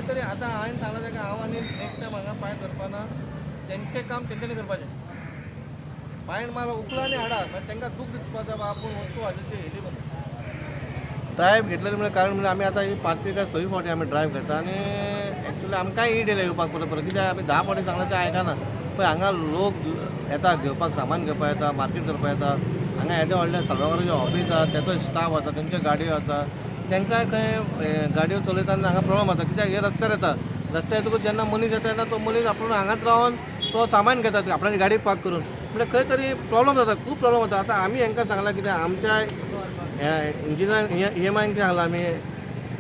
खंय तरी आतां हांवें सांगलां ताका, हांव आनी नेक्स्ट टायम हांगा पांय धरपाना. तेंचें काम तेंच्यांनी करपाचें. फायन मारा, उखला आनी हाडा. मागीर तांकां दूख दिसपा जाय, आपूण वस्तू हाडली ती येयली म्हणून. ड्रायव्ह घेतलेली म्हणल्यार कारण म्हणल्यार आमी आतां ही पांचवी काय सवी फावटी आमी ड्रायव्ह घेता आनी एक्चुली आमकांय ईट येयल्या येवपाक परत परत. कित्याक आमी 10 फावटी सांगलां तें आयकना. पळय, हांगा लोक येता घेवपाक, सामान घेवपाक येता, मार्केट करपाक येता. हांगा येदें व्हडलें साल्वाराचें ऑफीस आसा, तेचो स्टाफ आसा, तेंच्यो गाडयो आसा. तांकां खंय गाडयो चलयतना हांगा प्रॉब्लम जाता, कित्याक हे रस्त्यार येता. रस्त्यार येतकूच जेन्ना मनीस येता तेन्ना तो मनीस आपूण हांगाच रावन तो सामान घेता आपणाची गाडी पार्क करून. म्हणल्यार खंय तरी प्रॉब्लम जाता, खूब प्रॉब्लम जाता. आतां आमी हांकां सांगलां कितें, आमच्या इंजिनियर ई एम आयन सांगलां आमी,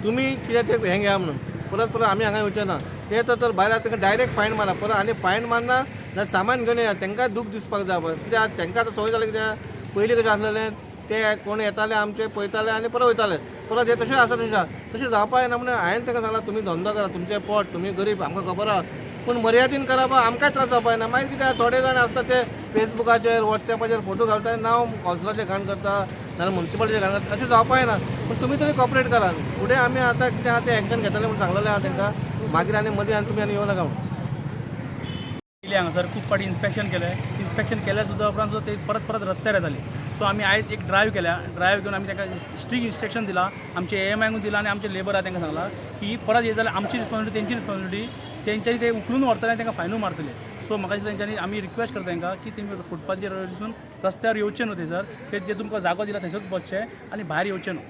तुमी कितें तें हें घेया म्हणून. परत परत आमी हांगा येवचे ना. ते तर भायर तांकां डायरेक्ट फायन मारा परत. आनी फायन मारना जाल्यार सामान घेवन येया. तांकां दूख दिसपाक जाय पळय, कित्याक तांकां आतां संवय जाली. कित्याक पयलीं कशें आसलेलें, ते कोण येताले आमचे पळयताले आनी परत वयताले. परत हे तशें आसा, तशें जावपाक जायना म्हणून हांवें तांकां सांगलां, तुमी धंदो करा, तुमचें पोट, तुमी गरीब आमकां खबर आहा, पूण मर्यादीन करा बा, आमकांय त्रास जावपाक जायना. मागीर कितें, थोडे जाण आसता ते फेसबुकाचेर वॉट्सॅपाचेर फोटो घालता, नांव कौन्सिलाचें घाण करता नाजाल्यार मुन्सिपालिटीचें घाण करता. अशें जावपाक जायना, पूण तुमी तरी कॉपरेट करा. फुडें आमी आतां कितें आहा तें एक्शन घेतले म्हणून सांगलेलें आहा तांकां. मागीर आनी मदीं आनी तुमी आनी येवं नाका म्हणून. हांगासर खूब फावटी इन्स्पेक्शन केलें. इन्स्पेक्शन केल्या सुद्दां उपरांत सुद्दां ते परत परत रस्त्यार येताले. सो आमी आयज एक ड्रायव्ह केल्या. ड्रायव्ह घेवन आमी तांकां स्ट्रीक इन्स्ट्रक्शन दिलां, आमचे ए एम आयकून दिलां आनी आमचे लेबर आहा तांकां सांगलां की परत येत जाल्यार आमची रिस्पॉन्सिबिलिटी, तेंची रिस्पॉन्सिबिलिटी, तेंच्यांनी ते उखलून व्हरतले आनी तांकां फायनूय मारतले. सो म्हाका दिसता तेंच्यांनी आमी रिक्वेस्ट करता तांकां की तेमी फुटपाथाचेर वचून रस्त्यार येवचे न्हू. थंयसर ते जे तुमकां जागो दिला थंयसरूच बसचे आनी भायर येवचे न्हू.